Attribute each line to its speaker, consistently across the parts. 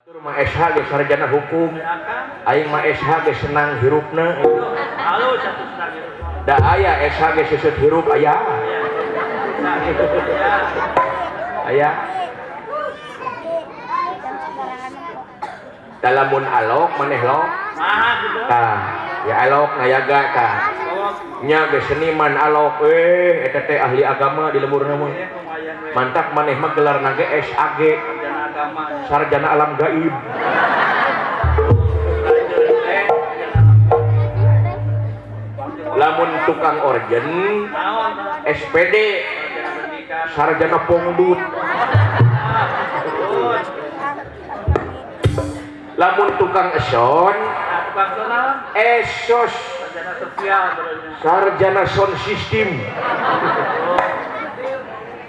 Speaker 1: Mah SH ge sarjana hukum, aing mah SH ge senang hirupna. Da aya SH ge seuseup hirup aya. Aya. Dalamun alok maneh lok. Tah, ya alok ngayaga tah. Nya ge seniman alok eta teh ahli agama di lemburna mah. Mantap maneh mah gelarna ge SAG. Sarjana alam gaib. Lamun tukang orgen SPD sarjana pongdut. Lamun tukang eson esos sarjana sound system.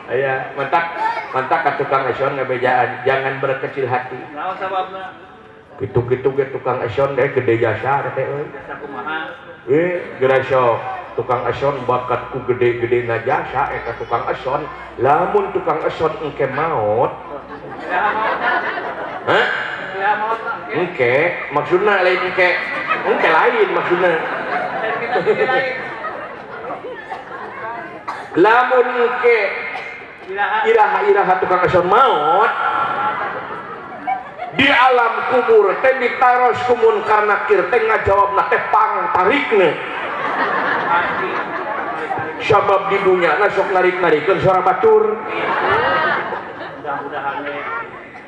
Speaker 1: Aya, mantak mantak ka tukang eson ngabejaan, jangan berkecil hati. Kitu-kitu ge tukang eson deh gede jasa teh euy. Geura sok tukang eson bakat ku gede-gede na jasa eta tukang eson. Lamun tukang eson engke maot. Hah? Engke maksudna lain engke. Engke lain maksudna. Lamun engke iraha-iraha tukang eson maot di alam kubur teh ditaros ku munkar nakir teh ngajawabna teh pang tarikna. Sabab di dunya na sok narik-narikeun suara batur.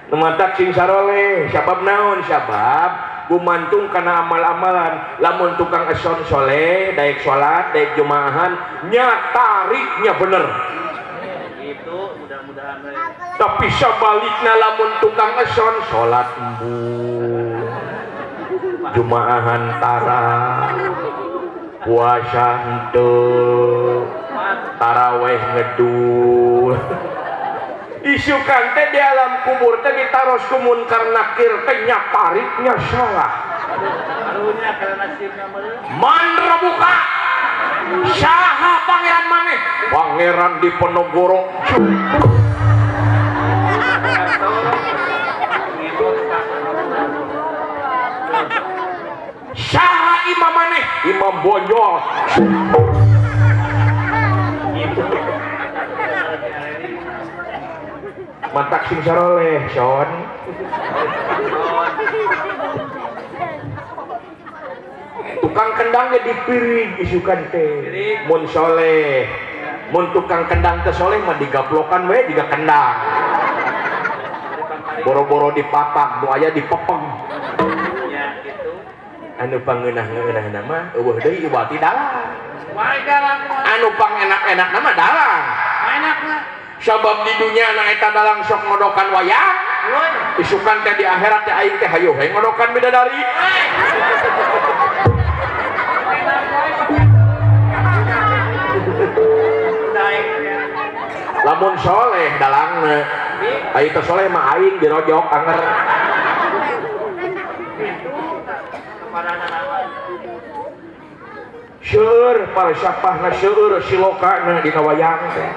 Speaker 1: Nu matak sing saroleh sabab naon? Sabab gumantung kana amal-amalan. Lamun tukang eson soleh daek salat daek jumaahan nya tariknya bener. Tapi sebaliknya lamun tukang eson salat embung, jumaahan tara, puasa henteu, taraweh ngedul. Isukan teh di alam kubur teh ditaros ku munkar nakir teh nya tariknya salah. Man rebuka saha pangeran maneh? Pangeran Diponegoro. Saha imam maneh? Imam Bonjol. Mantak sing saroleh, son. Tukang kendangnya dipiring isukan teh. Mun soleh. Mun tukang kendang teh soleh mah digaplokan we jiga kendang. Boro-boro dipapak, nu aya dipepeng. Anu pangeunah-ngeunahna mah eueuh deui ibati dalang. Anu pangenak-enakna mah dalang. Sabab di dunya na eta dalang sok ngodokan wayang. Isukan teh di akhirat teh aing teh hayu we ngodokan bidadari. Lamun soleh dalangna, aing teh soleh mah aing dirojok anger. Seueur falsafahna seueur silokana dina wayang teh.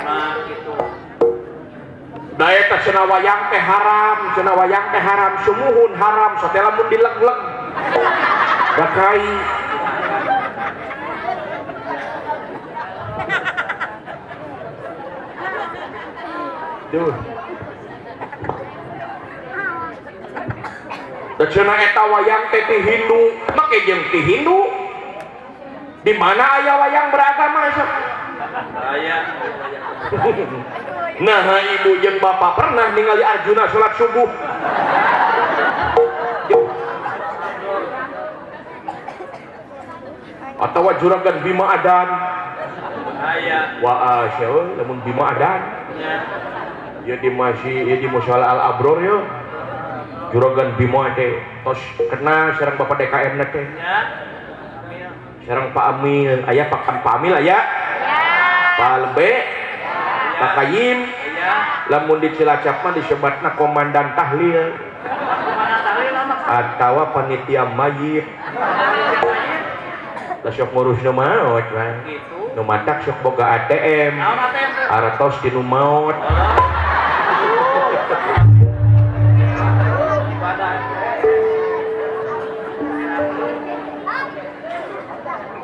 Speaker 1: Da eta cenah wayang teh haram, cenah wayang teh haram, sumuhun haram, sate lamun dileg-leg. Da kai. Duh. Da cenah eta wayang teh ti Hindu, make jeung ti Hindu. Di mana aya wayang beragama sok?
Speaker 2: Aya.
Speaker 1: Nah, ibu jeung bapak pernah ningali Arjuna salat subuh. Atau juragan Bima Adan.
Speaker 2: Aya.
Speaker 1: Wah, asya lamun Bima Adan. Ya di masih ya di musala Al Abror ya. Juragan Bima teh tos kena sareng Bapak DKM na teh. Sareng Pak Amil, aya Pak Amil aya? Pak Lebe, Pak Kayim, lamun di Cilacap mah disebatna komandan tahlil atawa panitia mayit. Lah sok ngurus nu maot mah. Nu matak sok boga ATM. Artos di nu maot.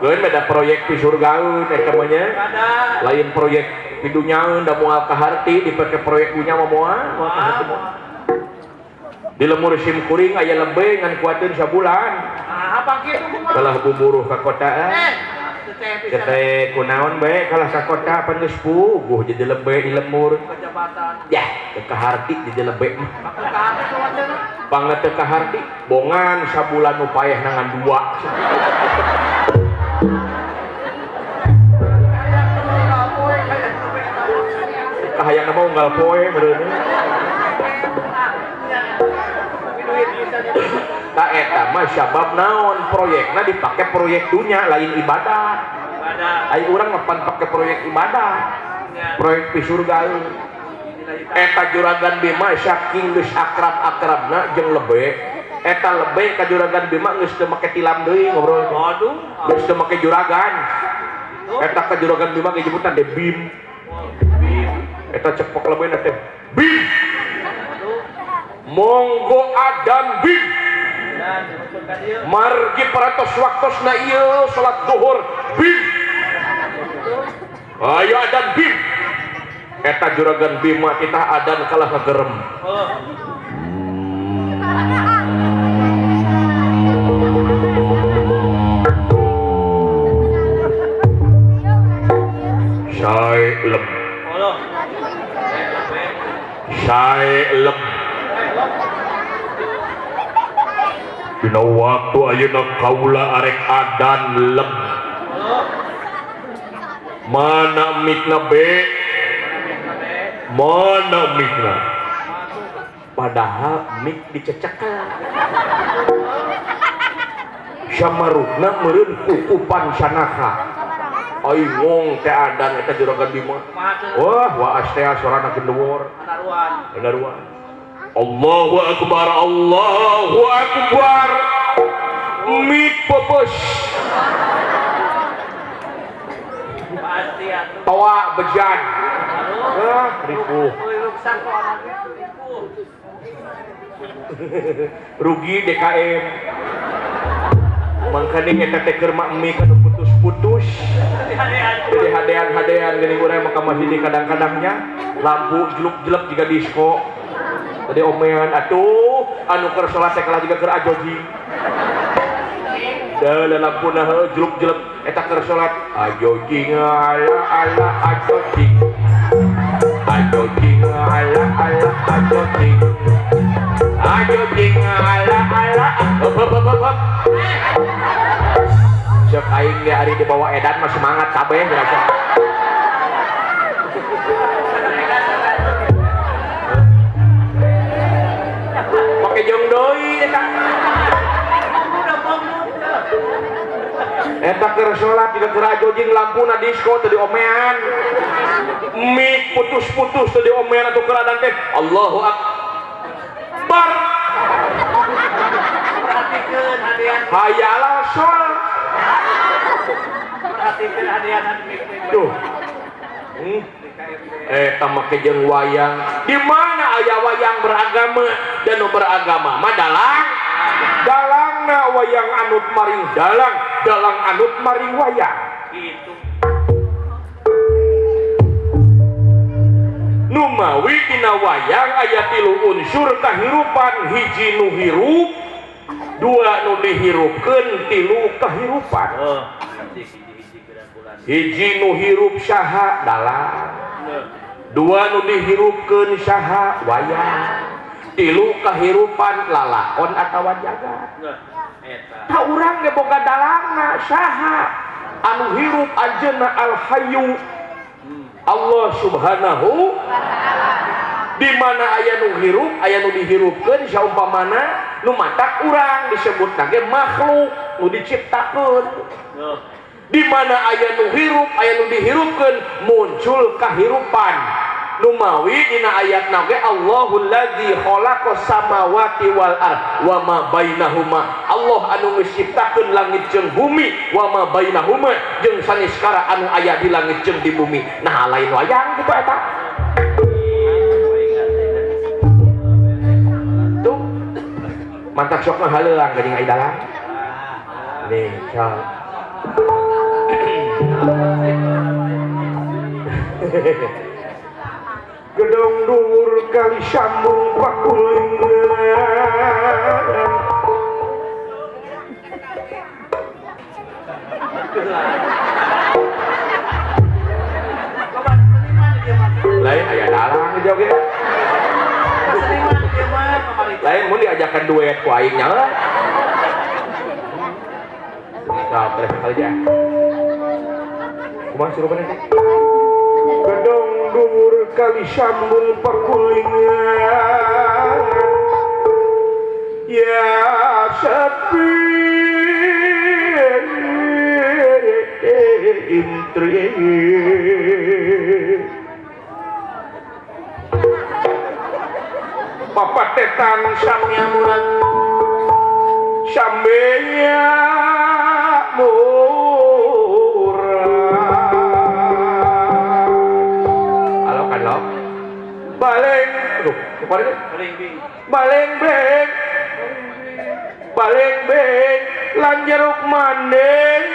Speaker 1: Geun beda proyek di surgaeun eta mah nya. Lain proyek di dunyaeun da moal kaharti dipake proyek dunya mah moal kaharti moal. Di lemur sim kuring aya lebe ngan kuateun sabulan.
Speaker 2: Apa kitu kumaha?
Speaker 1: Kalah buburuh ka kota. Teh kunaon bae kalah ka kota pan geus puguh jadi lebe di lemur.
Speaker 2: Kejabatan.
Speaker 1: Yah, teu kaharti jadi lebe mah.
Speaker 2: Kaharti kumaha?
Speaker 1: Pangna teu kaharti, bongan sabulan nu paeh nangan dua. Kahayang mah unggal poe meureun. Ta eta mah sabab naon proyekna dipake proyek dunya lain ibadah. Ai urang mah pan pake proyek ibadah. Proyek pi surga. Eta juragan Bima saking geus akrab-akrabna jeung lebe. Eta lebe ka juragan Bima geus teu make tilam deui ngobrol.
Speaker 2: Waduh,
Speaker 1: geus teu make juragan. Eta ka juragan Bima ge nyebutan teh Bim. Eta cepok lebena teh Bim. Monggo adan Bim. Margi parantos waktosna ieu salat zuhur Bim. Ayo adan Bim. Eta juragan Bima kita adan kalah ngagerem. Sae lem. Sae lem. Dina waktu ayeuna kaula arek adan lem. Mana mikna be? Mana mikna? Padahal mik dicecekel. Samarukna meureun kukupan sanaka. Ai ngong teh adan eta juragan Bima. Wah, waas teh sorana gendewor. Anaruan. Allahu akbar, Allahu akbar. Mik pepes. Toa bejan. Ah, ripuh. Rugi DKM. Mangkane eta teh keur mah mik anu putus-putus. Jadi hadean-hadean geuning urang mah ka masjid kadang-kadangnya lampu jeluk-jelek jiga disko. Tadi omean atuh anu keur salat teh kalah jiga keur ajojing. Da lampuna heuh jeluk-jelek eta keur salat ajojing ala ala ajojing. Ajojing ala ala ajojing. Ajojing ala ala hop hop hop hop. Cek aing ge ari dibawa edan mah semangat kabeh rasa. Make jeung deui eta. Eta keur salat jiga keur ajojing lampuna disko teu diomean. Mik putus-putus teu diomean atuh keur adan teh Allahu Akbar.
Speaker 2: Perhatikeun hadean.
Speaker 1: Hayalah sol.
Speaker 2: Perhatikeun hadean mik.
Speaker 1: Tuh. Eta make jeung wayang. Di mana aya wayang beragama dan nu beragama mah dalang. Dalangna wayang anut maring dalang, dalang anut maring wayang.
Speaker 2: Gitu.
Speaker 1: Numawi dina wayang aya tilu unsur kahirupan, hiji nu hirup, dua nu dihirupkeun, tilu kahirupan. Hiji nu hirup saha dalang, dua nu dihirupkeun saha wayang, tilu kahirupan lalakon atawa jagat. Ta urang ge boga dalangna saha anu hirup anjeunna Al Hayyu Allah Subhanahu wa ta'ala. Di mana aya nu hirup, aya nu dihirupkeun saumpamana nu matak urang disebutna ge makhluk nu diciptakeun. Di mana aya nu hirup, aya nu dihirupkeun, muncul kahirupan. Numawi dina ayatna ge Allahul ladzi khalaqas samawati wal ard wa ma bainahuma. Allah anu ngeciptakeun langit jeung bumi wa ma bainahuma jeung saniskara anu aya di langit jeung di bumi. Nah lain wayang kitu eta. Tuh. Mantak sok mah haleuang geuning ai dalang. Nih, sok. Gedong dhuwur kali sambung pakulingan. Lain aya dalang joge. Lain mun diajakan duet ku aing nya. Nah, terus kali aja. Kumaha suruh teh? Gedong dhuwur kali sambung pakulingan. Ya sepi intri. Papatetan samya murad sambeya murad. Halo kan lo baleng aduh kemarin baleng beng baleng beng lan jeruk manis.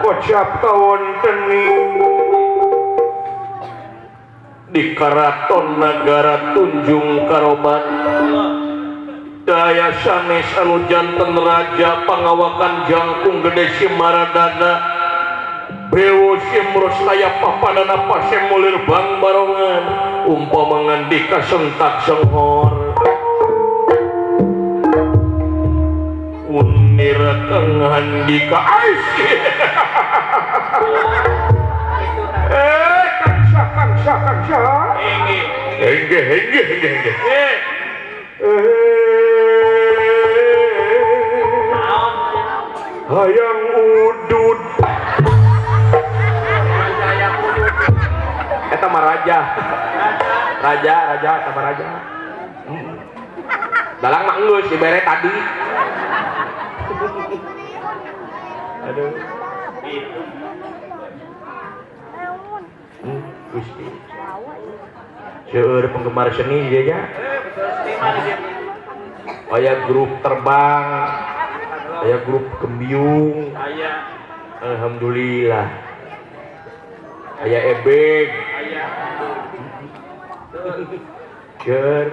Speaker 1: Kocap kawontening di karaton nagara Tunjung Karoban daya sanes anu janten raja pangawakan jangkung gede Simaradana Brewo Simros aya papadana pasem mulir bang barongan umpama ngandika sentak senghor unira kang handika aisy. Kangsa kangsa kangsa engge engge engge engge hayang udud eta mah raja raja raja eta mah raja dalang mah enggeus dibere tadi. Aduh. Gusti. Seueur penggemar seni dia nya. Aya grup terbang, aya grup gembiung. Alhamdulillah. Aya ebeg. Seueur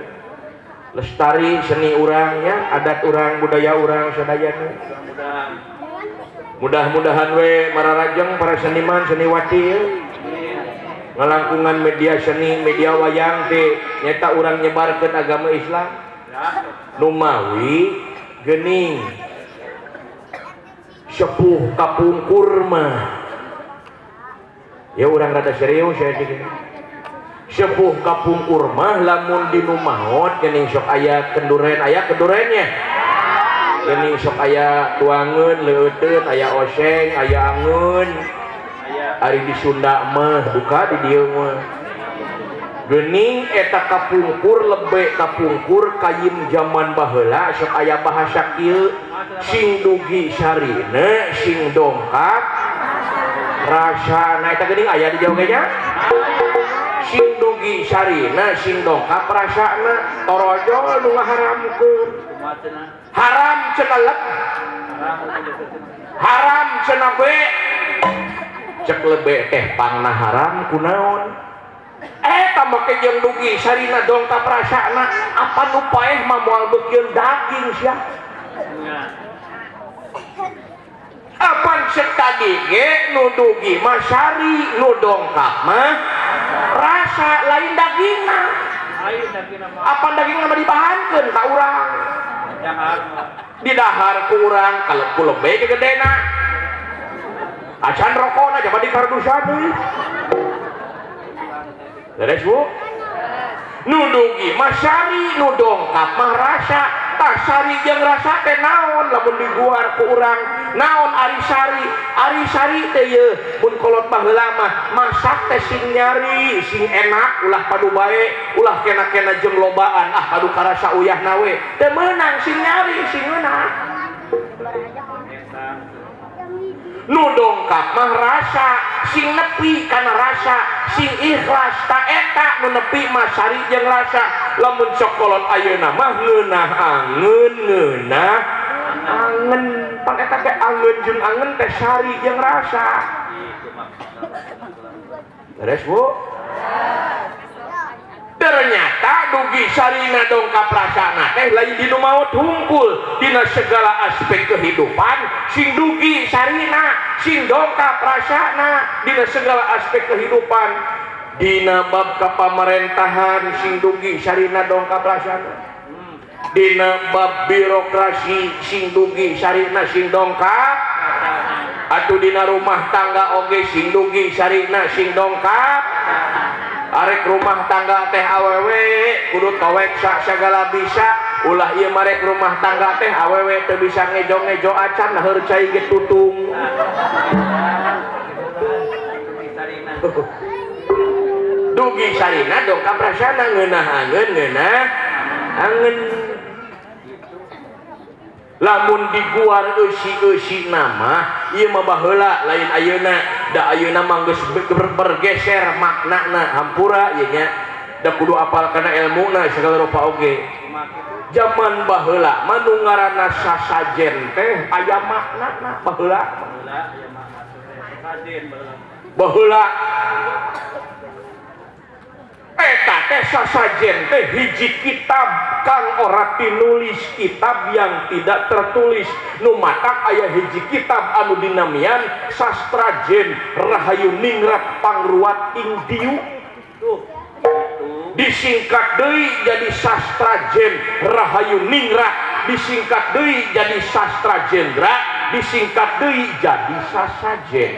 Speaker 1: lestari seni urangnya, adat urang, budaya urang sadayana. Mudah-mudahan we mararajeng para seniman seniwati ya. Ngalangkungan media seni, media wayang teh nyata urang nyebarkeun agama Islam. Numawi geuning sepuh kapungkur mah. Ya urang rada serius ya teh. Sepuh kapungkur mah lamun di nu maot geuning sok aya kenduren, aya kendurennya. Geuning sok aya tuangeun leuteun, aya oseng, aya angeun. Ari di Sunda mah duka di dieu mah. Geuning eta kapungkur lebe kapungkur kayim zaman baheula sok aya bahasa kieu sing dugi sarine sing dongkap rasana eta geuning aya di jauh ge nya. Sing dugi sarina sing dongkap rasana torojol nu ngaharamkeun. Haram cenah leb, haram cenah be, cek lebe teh pangna haram kunaon? Eta make jeung dugi sarina dongkap rasana apa nu paeh mah moal beukeun daging sia. Apan cek tadi ge nu dugi mah sari nu dongkap mah rasa lain dagingna. Apan dagingna mah dibahankeun ka urang. Didahar ku urang kalau ku lebe gegedena. Acan rokona jaman di kardusan deui. Beres Bu? Nu dugi mah sari nu dongkap mah rasa. Tah sari jeung rasa teh naon lamun diguar ku urang naon ari sari? Ari sari teh yeuh mun kolot baheula mah masak teh sing nyari sing enak ulah padu bae ulah kena-kena jeung lobaan ah padu karasa uyahna we teu meunang sing nyari sing meunang. Nu dongkap mah rasa sing nepi kana rasa sing ikhlas ta eta nu nepi mah sari jeung rasa Lamun cek kolot ayeuna mah ngeunah angeun, ngeunah angen. Pan eta teh angeun jeung angen teh sari jeung rasa.
Speaker 2: Itu maksudna.
Speaker 1: Beres, Bu? Ternyata dugi sarina dongkap rasana teh lain dinu maut hungkul, dina segala aspek kehidupan sing dugi sarina, sing dongkap rasana dina segala aspek kehidupan. Dina bab kapamarentahan sing dugi sarina dongkap rasana, dina bab birokrasi sing dugi sarina sing dongkap, atuh dina rumah tangga oge sing dugi sarina sing dongkap. Arek rumah tangga teh awewe kudu towek sagala bisa, ulah ieu marek rumah tangga teh awewe teu bisa ngejo-ngejo acan, nah cai ge tutung.
Speaker 2: Dugi sarina.
Speaker 1: Dugi sarina dongkap rasana ngeunah angeun, ngeunah angen. Lamun diguar eusi-eusi nama ieu mah baheula, lain ayeuna, da ayeuna mah geus bergeser maknana. Hampura ieu nya, da kudu apal kana elmuna segala rupa oge. Zaman baheula mah nu ngaranna sasajen teh aya maknana baheula.
Speaker 2: Baheula aya makna. Sasajen baheula.
Speaker 1: Baheula eta teh sasajen teh hiji kitab kang ora tinulis, kitab yang tidak tertulis. Nu matak aya hiji kitab anu dinamian Sastra Jen Rahayu Ningrat Pangruwat Ing Diyu.
Speaker 2: Tuh. Itu.
Speaker 1: Disingkat deui jadi Sastra Jen Rahayu Ningrat, disingkat deui jadi Sastra Jendra, disingkat deui jadi Sasajen.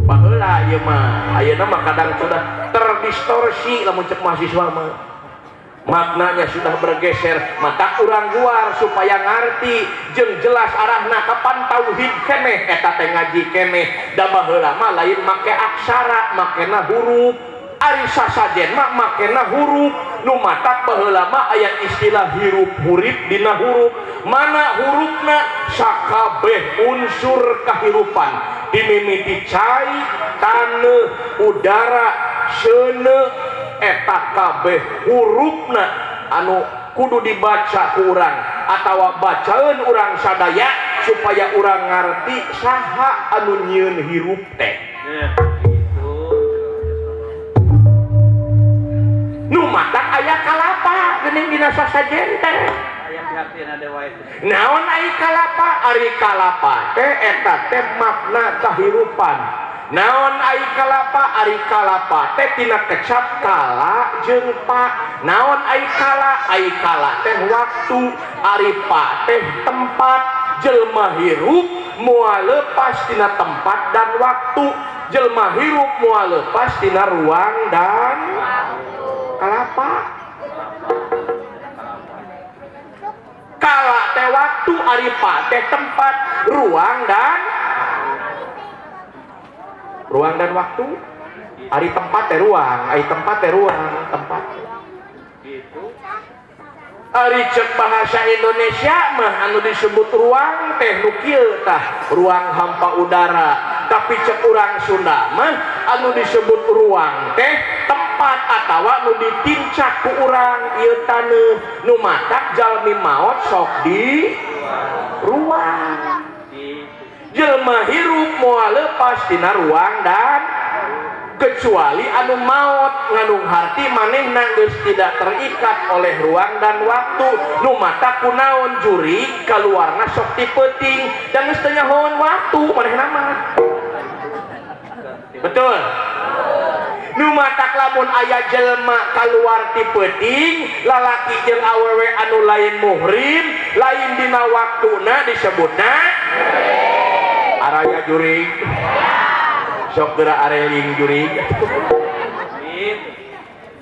Speaker 1: Baheula ieu mah. Ayeuna mah kadang sudah terdistorsi, lamun cek mahasiswa mah maknanya sudah bergeser. Maka urang luar supaya ngarti jeung jelas arahna, kapan tauhid keneh eta teh ngaji keneh, da baheula mah lain make aksara, makena huruf. Ari sasajen mah makena huruf. Nu matak baheula mah aya istilah hirup hurip dina huruf. Mana hurufna? Sakabeh unsur kahirupan, dimimiti cai, taneuh, udara, seuneu, eta kabeh hurufna anu kudu dibaca ku urang atawa bacaeun urang sadaya supaya urang ngarti saha anu nyieun hirup teh.
Speaker 2: Ya, itu.
Speaker 1: Nu matak aya kalapa geuning dina sasajen teh.
Speaker 2: Aya pihak ada wae.
Speaker 1: Naon ai kalapa? Ari kalapa teh eta teh makna kahirupan. Naon ai kalapa? Ari kalapa teh tina kecap kala jeung pa. Naon ai kala? Ai kala teh waktu, ari pa teh tempat. Jelma hirup moal lepas tina tempat dan waktu, jelma hirup moal lepas tina ruang dan kalapa. Kala teh waktu, ari pa teh tempat, ruang dan waktu. Ari tempat teh ruang, ari tempat teh ruang, tempat.
Speaker 2: Gitu.
Speaker 1: Ari cek bahasa Indonesia mah anu disebut ruang teh nu kieu tah, ruang hampa udara. Tapi cek urang Sunda mah anu disebut ruang teh tempat atawa nu ditincak ku urang ieu taneuh. Nu matak jalmi maot sok di ruang.
Speaker 2: Gitu.
Speaker 1: Jelma hirup moal lepas tina ruang dan, kecuali anu maot ngandung harti manehna geus tidak terikat oleh ruang dan waktu. Nu matak kunaon jurig kaluarna sok ti peuting dan geus teu nyahoan waktu manehna mah. Betul? Nu matak lamun aya jelema kaluar ti peuting, lalaki jeung awewe anu lain muhrim, lain dina waktuna, disebutna araya jurig. Sok geura areling jurig.
Speaker 2: Gitu.